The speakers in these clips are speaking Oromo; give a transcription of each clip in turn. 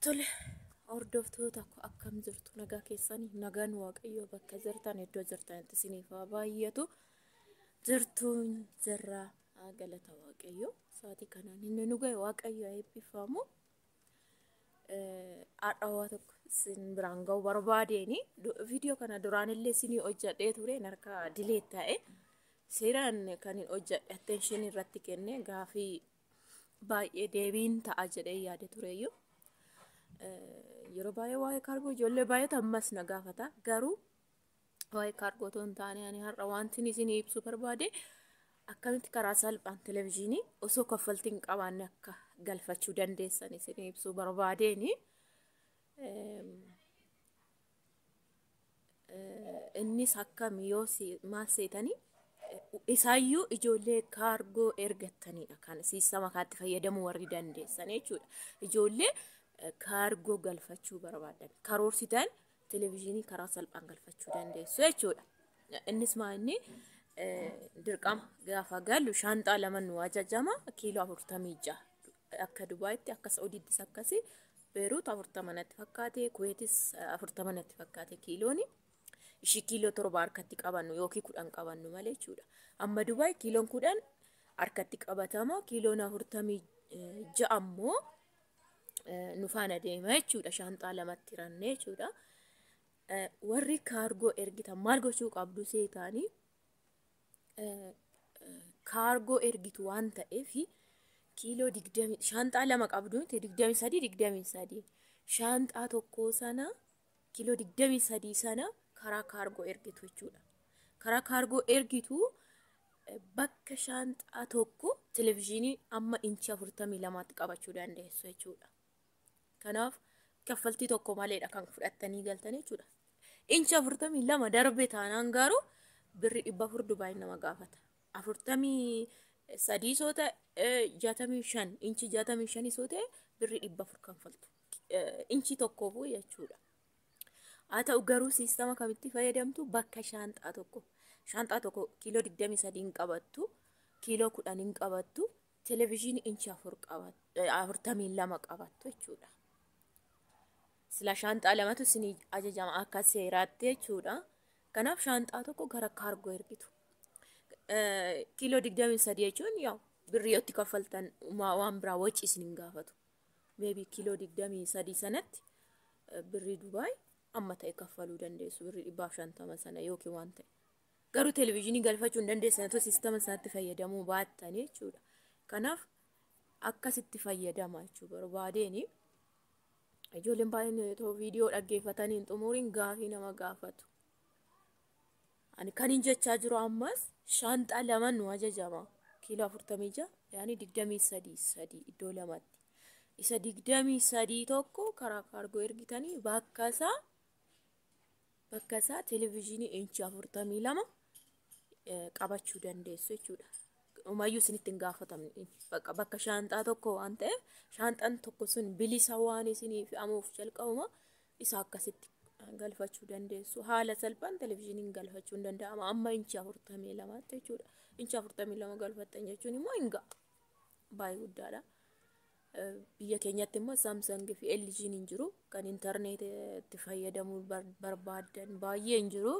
Tole, hordoftoota koo, akkam jirtu? Nagaa keessanii? Nagaan Waaqayyoo bakka jirtan, iddoo jirtanitti isiniif haa baay'atu. Jirtuun jirra, galata Waaqayyoo. Sa'aatii kanaan inni nu ga'e Waaqayyo haa eebbifamu. Har'a waa tokko isin biraan ga'u barbaadeeni viidiyoo kana duraan illee isinii hojjedhee ture, harka delete ta'e. Seeraan kan hin hojjedhe, attention irratti kenne, gaafii baay'ee deebiin ta'a jedhee yaade tureyyuu. Yeroo baay'ee waa'ee kaargoo ijoollee baay'eetu ammas na gaafata. Garuu waa'ee kaargoo otoo hin taane, ani har'a wanti isinii ibsuu barbaade akkamitti karaa salphaan televezyiinii osoo kaffaltii hin qabaanne akka galfachuu dandeessan isinii ibsuu barbaadeeni. Innis akkam yoo maal seetanii, isaayyuu ijoollee kaargoo ergattanidha kan siistama kanatti fayyadamuu warri dandeessan jechuudha. Ijoollee kaargoo galfachuu barbaadan karoorsitan televezyiinii karaa salphaan galfachuu dandeessu jechuudha. Innis maa inni dirqama gaafa gallu shaanxaa lama nu ajajama, kiiloo 46 akka Dubaayitti, akka Saa'udiittis akkasii, Beeruut 40 natti fakkaate, Kuweetis 40 natti fakkaate kiilooni. Ishii kiiloo 7 harkatti qabannu yookiin 10 qabannu malee jechuudha. Amma Dubaay kiiloon 10 harkatti qabatama, kiiloon 46 ammoo nu faana deema jechuudha, shaanxaa lamatti hirannee jechuudha. Warri kaargoo ergitan maal gochuu qabdu seetaanii? Kaargoo ergitu waan ta'eef kiiloo 20 shaanxaa lama qabdu, 23 23, shaanxaa tokko sana kiiloo 23 sana karaa kaargoo ergitu jechuudha. Karaa kaargoo ergitu, bakka shaanxaa tokko televezyiinii amma inchi 42tti qabachuu dandeessu jechuudha. Kanaaf kaffaltii tokko maleedha kan fudhattanii galtan jechuudha. Inchi 42 darbe taanaan garuu birri 400 Dubaay nama gaafata. 43 soo ta'e, 65, inchi 65 soo ta'e birri 400 kanfaltu. Inchi tokkoofuu jechuudha. Haa ta'u garuu siistama kamitti fayyadamtu? Bakka shaanxaa tokko. Shaanxaa tokko kiiloo 23 hin qabattu, kiiloo 10 hin qabattu, televezyiinii inchi 42 qabattu jechuudha. Sila shaanxaa lamatu isinii ajajama akka seeraatti jechuudha. Kanaaf shaanxaa tokko gara kaargoo ergitu. Kiiloo 23 jechuun yaa birrii yoo itti kaffaltan waan biraa waci isin hin gaafatu. Maybe kiiloo 23 sanatti birrii Dubaay amma ta'e kaffaluu dandeessu, birrii 150 sana yookiin waan ta'e. Garuu televezyiinii galfachuu hin dandeessan otoo siistama sanatti fayyadamuu baattanii jechuudha. Kanaaf akkasitti fayyadama jechuu barbaadeeni. Ijoolleen baay'een otoo viidiyoo dhaggeeffatanii hin xumuriin gaafii nama gaafatu. Ani kan hin jechaa jiru ammas shaanxaa lama nu ajajama. Kiiloo 46, yaani 23 sadii iddoo lamatti. Isa 23 tokko karaa kaargoo ergitanii bakka isaa televezyiinii inchi 42 qabachuu dandeessu jechuudha. Umayyuu isinitti hin gaafatamne. Bakka shaanxaa tokko waan ta'eef, shaanxaan tokko sun bilisa waan isinii fe'amuuf jalqabuma isa akkasitti galfachuu dandeessu. Haala salphaan televezyiiniin galfachuu hin danda'ama. Amma inchi 42tti jechuudha. Inchi 42 galfattan jechuun immoo hin ga'a. Baay'ee guddaadha. Biyya keenyatti immoo Samsung fi LG hin jiru. Kan intarneetii fayyadamuu barbaaddan baay'ee hin jiru.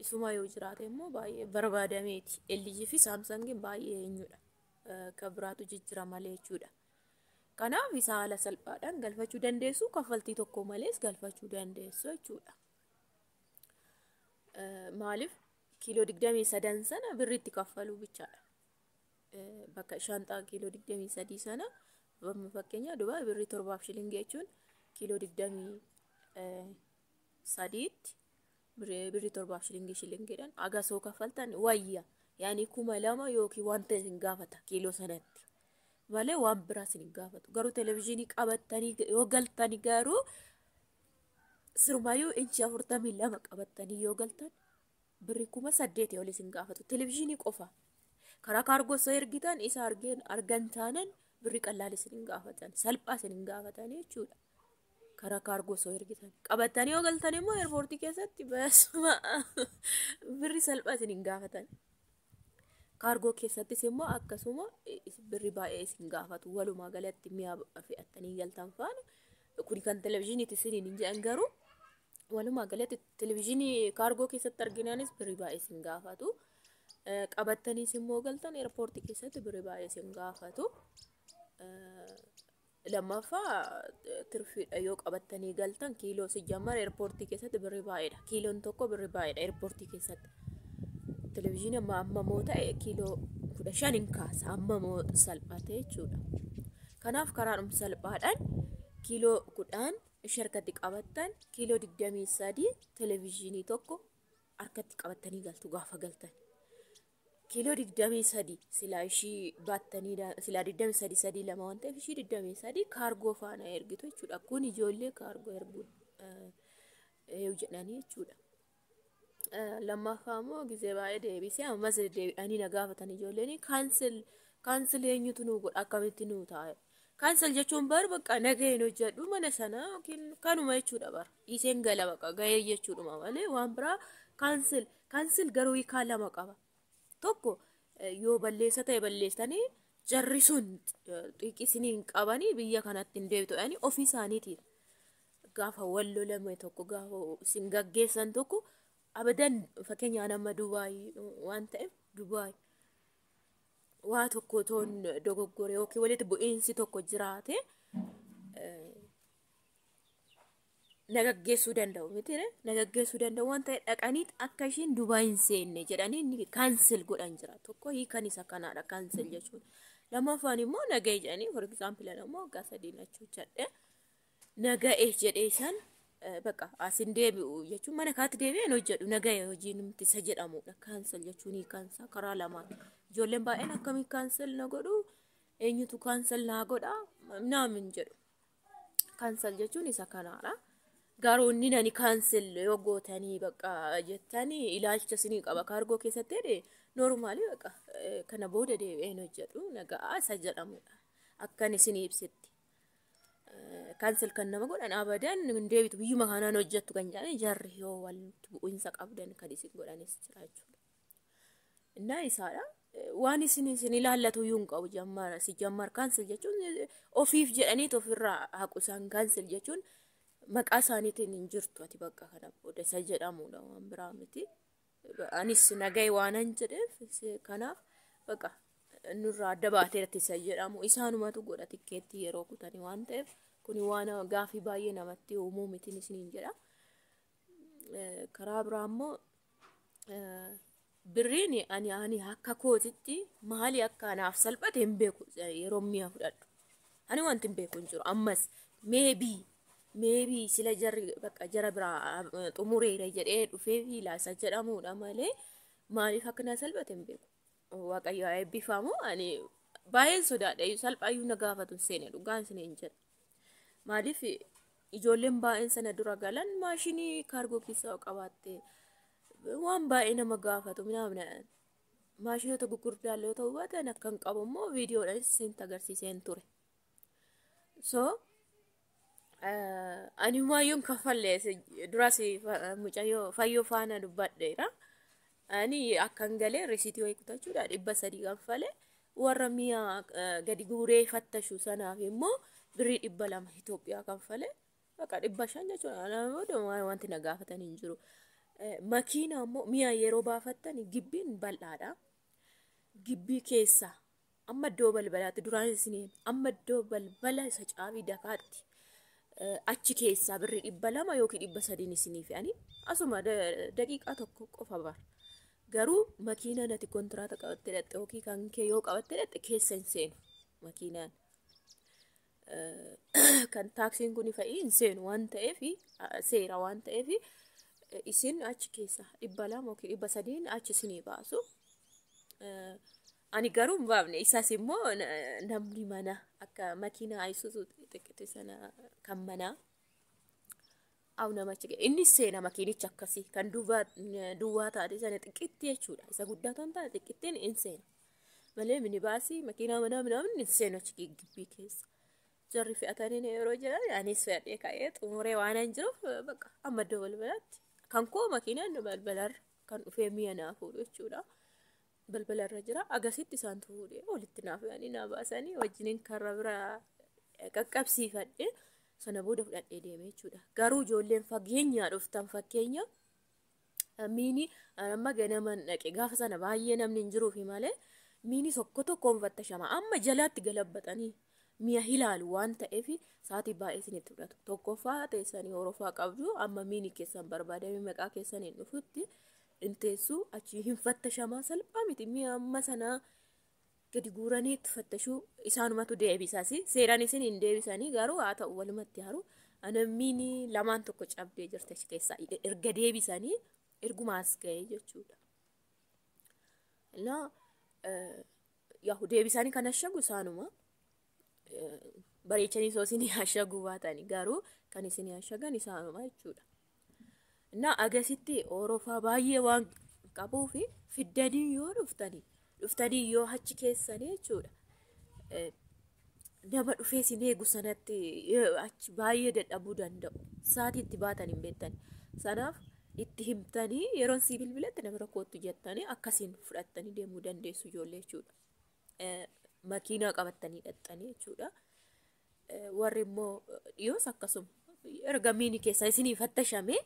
Isuma yoo jiraate immoo baay'ee barbaadameeti. LG fi Samsung baay'ee eenyudha. Kan biraatu jijjira malee jechuudha. Kanaaf isa haala salphaadhaan galfachuu dandeessu. Kaffaltii tokko malees galfachuu dandeessu jechuudha. Maaliif, kiiloo 23 sana birriitti kaffaluu bichaadha. Bakka shaanxaa kiiloo 23 sana, fakkeenya Dubaay birrii 7f shilingii jechuun kiiloo 23tti birrii 7f shilingii shilingiidhaan agasoo kaffaltan wayya. Yaani 2000 yookiin wanta isin gaafata kiiloo sanatti malee waan biraa isin hin gaafatu. Garuu televezyiinii qabattanii yoo galtani, garuu sirumayyuu inchi 42 qabattanii yoo galtan birrii 8000 ol isin gaafatu. Televezyiinii qofa. Karaa kaargoo osoo ergitan isa argeen argan taanan birrii qallaal isin hin gaafatan. Salphaa isin hin gaafatan jechuudha. Karaa kaargoo osoo ergitan. Qabattanii yoo galtan immoo eerpoortii keessatti basuma birrii salphaa isin hin gaafatan. Kaargoo keessattis immoo akkasuma birrii baay'ee isin gaafatu. Walumaa galatti mi'a fe'attanii galtan faana Kuni kan televizyiiniiti isiniin hin jedhan, garuu walumaa galatti televizyiinii kaargoo keessatti arginaanis birrii baay'ee isin gaafatu. Qabattaniis immoo galtan eerpoortii keessatti birrii baay'ee isin gaafatu. Lammaffaa tirfiidha yoo qabattanii galtan. Kiiloo sijjammar eerpoortii keessatti birrii baay'eedha. Kiiloon tokko birrii baay'eedha eerpoortii keessatti. Televizyiinii amma ammamoo ta'e kiiloo 15 hin kaasa, ammamoo salphate jechuudha. Kanaaf karaadhuma salphaadhaan kiiloo 10 ishee harkatti qabattan kiiloo 23 televizyiinii tokko harkatti qabattanii galtu gaafa galtan. Kiiloo 23 silaa ishii baattanii, silaa 23 3 2 waan ta'eef ishii 23 kaargoo faana ergitu jechuudha. Kun ijoollee kaargoo erguu jedhanii jechuudha. Lammaffaa immoo gizee baay'ee deebisee ammas deebi'anii na gaafatan ijoolleen, cancel cancel eenyutu nu godha, akkamitti nu taa'e? Cancel jechuun bar bakka nagaheen hojjedhu mana sana yookiin kanuma jechuudha bar. Dhiiseen gala bakka gahee jechuudhuma malee waan biraa. Cancel cancel garuu hiikaa lama qaba. Tokko, yoo balleessa ta'e balleessanii jarri sun xiqqisanii hin qabanii biyya kanatti hin deebitu jedhanii ofii isaaniitiin gaafa wal lolame tokko, gaafa isin gaggeessan tokko abadan. Fakkeenyaan amma Dubaay waan ta'eef, Dubaay waa tokko toon dogoggore yookiin walitti bu'iinsi tokko jiraate na gaggeessuu danda'u miti, na gaggeessuu danda'u waan ta'e dhaqanii akka ishiin Dubaay hin seenne jedhanii inni cancel godhan jira. Tokko hiikan isa kanaadha cancel jechuun. Lammaffaan immoo naga'e jedhanii, for example, immoo waggaa 3 achi hojjedhe, naga'e jedhee isaan bakka asin deebi'u jechuun mana kaatti deebi'een hojjedhu, naga'e hojiin nuti isa jedhamudha. Cancel jechuun hiikansa karaa lamaan. Ijoolleen baay'een akkamii cancel na godhu, eenyutu cancel naa godha naamin jedhu. Cancel jechuun isa kanaadha. Garuu inni nani cancel yoo gootanii bakka jettanii ilaalcha isinii qaba kaargoo keessatti jedhe, normal bakka kana booda deebi'een hojjedhu, nagaa isa jedhamudha. Akkan isinii ibsetti. Cancel kan nama godhan abadan hin deebitu, biyyuma kanaan hojjettu kan jedhan jarri yoo walitti bu'iinsa qabdan kan isin godhanis jira jechuudha. Innaa isaadha. Waan isin ilaallatu iyyuu hin qabu jammar si jammar. Cancel jechuun ofiif jedhaniit ofirraa haqu isaan. Cancel jechuun maqaa isaaniitiin hin jirtu ati bakka kana booda isa jedhamudha, waan biraa miti. Anis nagaye waanan jedheef kanaaf bakka nurraa adda baateerti isa jedhamu. Isaanumatu godha tikkeettii yeroo kutanii waan ta'eef, kuni waan gaafii baay'ee namatti uumuu mitiin isiniin jedha. Karaa biraa immoo birriin ani akka kootitti maali akka anaaf salphate hin beeku yeroo mi'a fudhadhu. Ani wanti hin beeku hin jiru ammas. Maybe sila jarri bakka jara biraa xumureera jedhee dhufee fiilaa isa jedhamudha malee maaliif akka na salphate hin beeku. Waaqayyo haa eebbifamu, ani baay'een sodaadha, salphaayyuu na gaafatu hin seene, dhugaan isiniin jedha. Maaliif ijoolleen baay'een sana dura galan maashinii kaargoo keessaa qabaatte waan baay'ee nama gaafatu minamna maashinoota gurguddaa yoo ta'uu baatan akka hin qabu immoo viidiyoodhaan isinitti agarsiiseen ture. So ani maayyuun kaffallee duras mucayyoo fayyoo faana dubbadheera. Ani akkan galee risiitii wayii kutachuudha 300 kaffale, warra mi'a gadi guuree fattashu sanaaf immoo birrii 200 Itoophiyaa kaffale, bakka 500 jechuudha. Ana booda wanti na gaafatan hin jiru. Makiina immoo mi'a yeroo baafattan gibbiin bal'aadha. Gibbii keessa amma iddoo balbalaatti, duraan isin amma iddoo balbala isa caabii dakaatti achi keessaa birrii 200 yookiin 300 isinii fe'anii asuma daqiiqaa tokko qofa bara. Garuu makiinaan ati kontiraata qabattee dhaqxe yookiin kan kee yoo qabattee dhaqxe keessa hin seenu makiinaan. Kan taaksiin kun fa'ii hin seenu waan ta'eef, seera waan ta'eef, isin achi keessa 200 yookiin 300n achi isinii baasu. Ani garuu hin baafne. Isas immoo namni mana akka makiinaa Isuzu xiqqite sana kan manaa aw namachi inni seena makiinicha akkasii kan duwwaa taate sana xiqqeetti jechuudha. Isa guddaa kan taate xiqqittiin hin seena. Malee minibaasii makiinaa manaa minaamin hin seenu achi gibbii keessa. Jarri fe'atanii yeroo jiran anis fe'adhee ka'ee xumuree waan hin jiruuf bakka amma iddoo balbalaatti. Kan koo makiinaan balbalarra kan dhufee mi'a naa fuudhu jechuudha. Balbalarra jira. Agasitti isaan fuudhee walitti naa fe'anii naa baasanii wajjiniin karra bira qaqqabsiifadhe. Sana booda fudhadhee deeme jechuudha. Garuu ijoolleen fageenyaa dhuftan, fakkeenya miini amma ganaman dhaqe, gaafa sana baay'ee namni hin jiruufi malee miini tokko tokkoon fattashama. Amma jalaatti galabbatanii mi'a ilaalu waan ta'eef sa'aatii baay'ee isinitti fudhatu. Tokkoffaa teessanii horofaa qabdu, amma miini keessan barbaadame maqaa keessan hin dhufutti hin teessu, achi hin fattashamaa, salphaa miti. Mi'a amma sanaa gadi guuranii itti fattashuu isaanumatu deebisas, seeraan isin hin deebisanii, garuu haa ta'u walumatti haru. Ana miini lamaan tokko cabdee jirti achi keessaa erga deebisanii ergumaas ga'ee jechuudha. Na yahu deebisanii kan ashagu isaanuma. Bareechanii soo isinii ashaguu baatanii garuu kan isinii ashagan isaanuma jechuudha. Na agasitti horofaa baay'ee waan qabuuf fiddanii yoo dhuftanii yoo achi keessanii jechuudha. Nama dhufee isin eegu sanatti achi baay'ee dadhabuu danda'u. Sa'aatii itti baatan hin beektan. Sanaaf itti himtanii yeroon sii bilbilatti nama rakkootti jettanii akkasiin fudhattanii deemuu dandeessu ijoollee jechuudha. Makiinaa qabattanii dhaqxanii jechuudha. Warri immoo dhiyoos akkasuma erga miini keessaa isinii fattashamee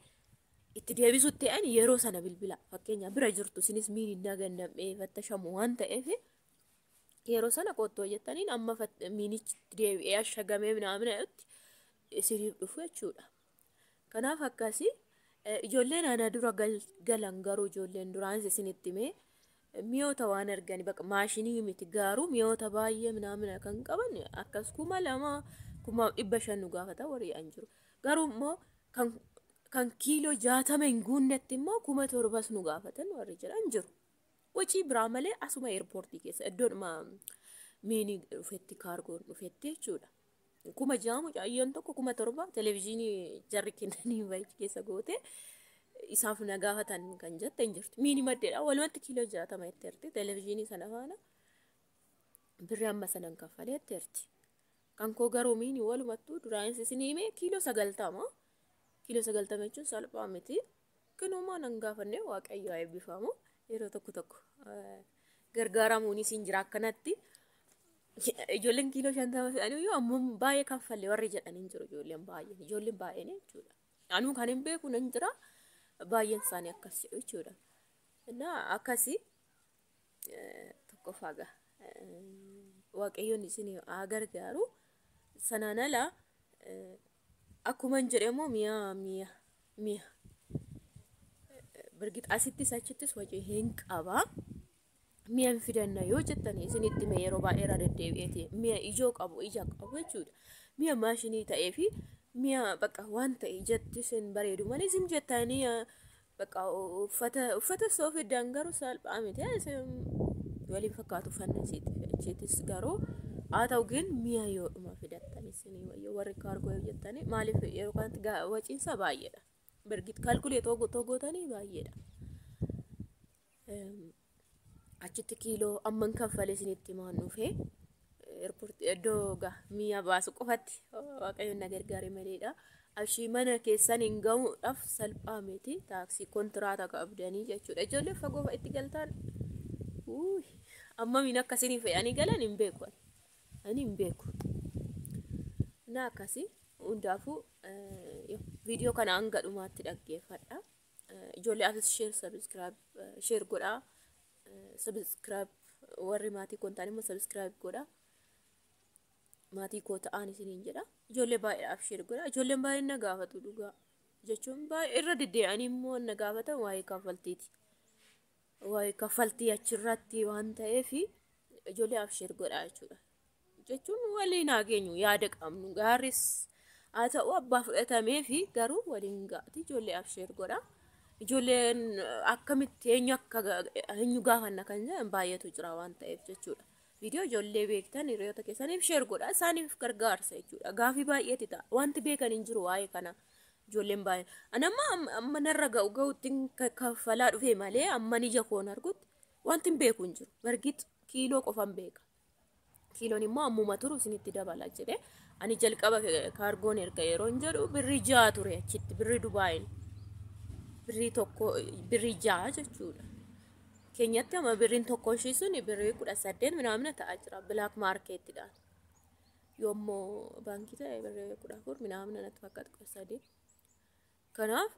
itti deebisutti ta'an yeroo sana bilbila. Fakkeenya bira jirtu isinis miini nagannamee fattashamu waan ta'eef yeroo sana qottoo jettaniin amma miinichi deebi'ee ashagamee minaamina isiniif dhufu jechuudha. Kanaaf akkasii ijoolleen ana dura galan, garuu ijoolleen duraanis isinitti himee mi'oota waan argani baqa maashinii miti, garuu mi'oota baay'ee minaamina kan qaban akkas 2000, 500,000 nu gaafata warri an jiru. Garuu immoo kan kiiloo 60 hin guunnetti immoo 7,000s nu gaafatan warri jiran jiru. Wacii biraa malee asuma eerpoortii keessa iddoodhuma miini dhufetti kaargoon dhufetti jechuudha. 6,000 mucaayyoon tokko, 7,000 televezyiinii jarri kennanii baay'ee keessa goote isaaf na gaafatan kan jette hin jirtu. Miini maddeedha walumatti kiiloo 60 jetteerti, televezyiinii sana faana birri amma sanan kaffalee jetteerti. Kan koo garuu miini walumattuu duraanis isin himee kiiloo 90. Kiiloo 90 jechuun salphaa miti. Kinumaa nan gaafanne, Waaqayyo haa eebbifamu. Yeroo tokko tokko gargaaramuunis hin jira akkanatti. Ijoolleen kiiloo 50 fe'anii iyyuu ammoo baay'ee kaffalle warri jedhan hin jiru, ijoolleen baay'een jechuudha. Anuu kan hin beeku nan jira, baay'een isaanii akkas jedhu jechuudha. Innaa akkasii tokkoffaa gaha. Waaqayyoon isin haa gargaaru. Sanaan ala akkuma hin jedhe immoo mi'a birgit asittis achittis wajji hin qabaa. Mi'a hin fidanna yoo jettanii isinitti hime, yeroo baay'ee irra deddeebi'eeti mi'a ijoo qabu, ija qabu jechuudha. Mi'a maashinii ta'ee fi mi'a bakka waan ta'e ijatti isin bareedu malee isin jettanii bakka uffata soo fiddan garuu salphaa miti. Waliin fakkaatu uffanna achiitis, garuu haa ta'u gin mi'a yoodhuma fidattan isinii wayyoo warri kaargoo yoo jettanii, maaliif yeroo kanatti waciinsa baay'eedha. Birgit calculate gootanii baay'eedha. Achitti kiiloo amman kaffalee isinitti himaan dhufee eerpoortii iddoo mi'a baasu qofatti Waaqayyoon na gargaare maleedha. Ashii mana keessan hin gahuudhaaf salphaa miti, taaksii kontiraata qabdanii jechuudha. Ijoollee fagoo itti galtaan ammamiin akkasii fe'anii galan hin beeku. Ani hin beeku. Na akkasii hundaafuu viidiyoo kana hanga dhumaatti dhaggeeffadha. Ijoollee asis share, subscribe, share godhaa. Subscribe warri maatii koo hin taane immoo subscribe godhaa. Maatii koo ta'aan isiniin jedha. Ijoollee baay'eedhaaf share godha. Ijoolleen baay'een na gaafatu, dhugaa jechuun baay'ee irra deddeebi'anii immoo na gaafatan waa'ee kaffaltiiti. Waa'ee kaffaltii achirratti waan ta'eef ijoolleedhaaf share godhaa jechuudha. Jechuun waliin haa geenyu, yaada qabnu gaarris haa ta'u abbaa fudhatamee fi garuu waliin gaati, ijoolleedhaaf share godha. Ijoolleen akkamitti eenyu akka eenyu gaafanna kan jedhan baay'eetu jira waan ta'eef jechuudha. Viidiyoo ijoollee beektan hiriyoota keessaniif share godha, isaaniif gargaarsa jechuudha. Gaafii baay'eeti ta'a. Wanti beekan hin jiru waa'ee kana ijoolleen baay'een. Ani amma amma narra ga'u ga'utti kaffalaa dhufe malee amma ija koon argutti wanti hin beeku hin jiru. Bargit kiiloo qofan beeka. Kiiloon immoo ammuma turu isinitti dabala jedhe. Ani jalqaba kaargoon erga yeroo hin jedhu birrii 6 ture achitti, birrii Dubaayin. Birrii 1, birrii 6 jechuudha. Keenyatti amma birriin tokko ishii sun birrii 18 minaamina ta'aa jira black marketidhaan. Yoommoo baankii ta'e birrii 14 minaamina natti fakkaata 13. Kanaaf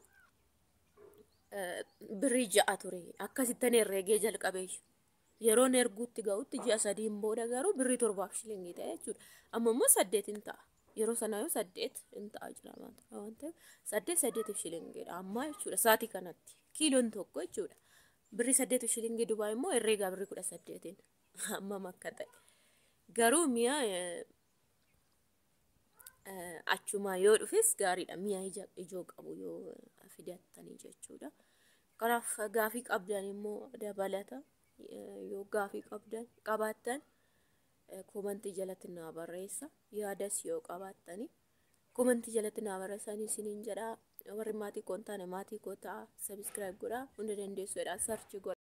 birrii 6 ture. Akkasittan herreegee jalqabee yeroon erguutti ga'utti ji'a 3n booda garuu birrii 7f shilingii ta'e jechuudha. Amma immoo 8 hin ta'a. Yeroo sanaa yoo 8 hin ta'a jira waan ta'eef 8 8 shilingiidha ammaa jechuudha sa'aatii kanatti kiiloon tokko jechuudha. Birrii 8 shilingii Dubaay immoo herreegaa birrii 18n hammam akka ta'e. Garuu mi'a achumaa yoo dhufes gaariidha, mi'a ijoo qabu yoo fidattanii jechuudha. Kanaaf gaafii qabdan immoo dabalata yoo gaafii qabdan qabaattan koomantii jalatti naa barreessa, yaadas yoo qabaattani koomantii jalatti naa barreessanii isiniin jedha. Warri maatii koo hin taane maatii koo ta'a, subscribe godhaa, hunda dandeessuudha, search godha.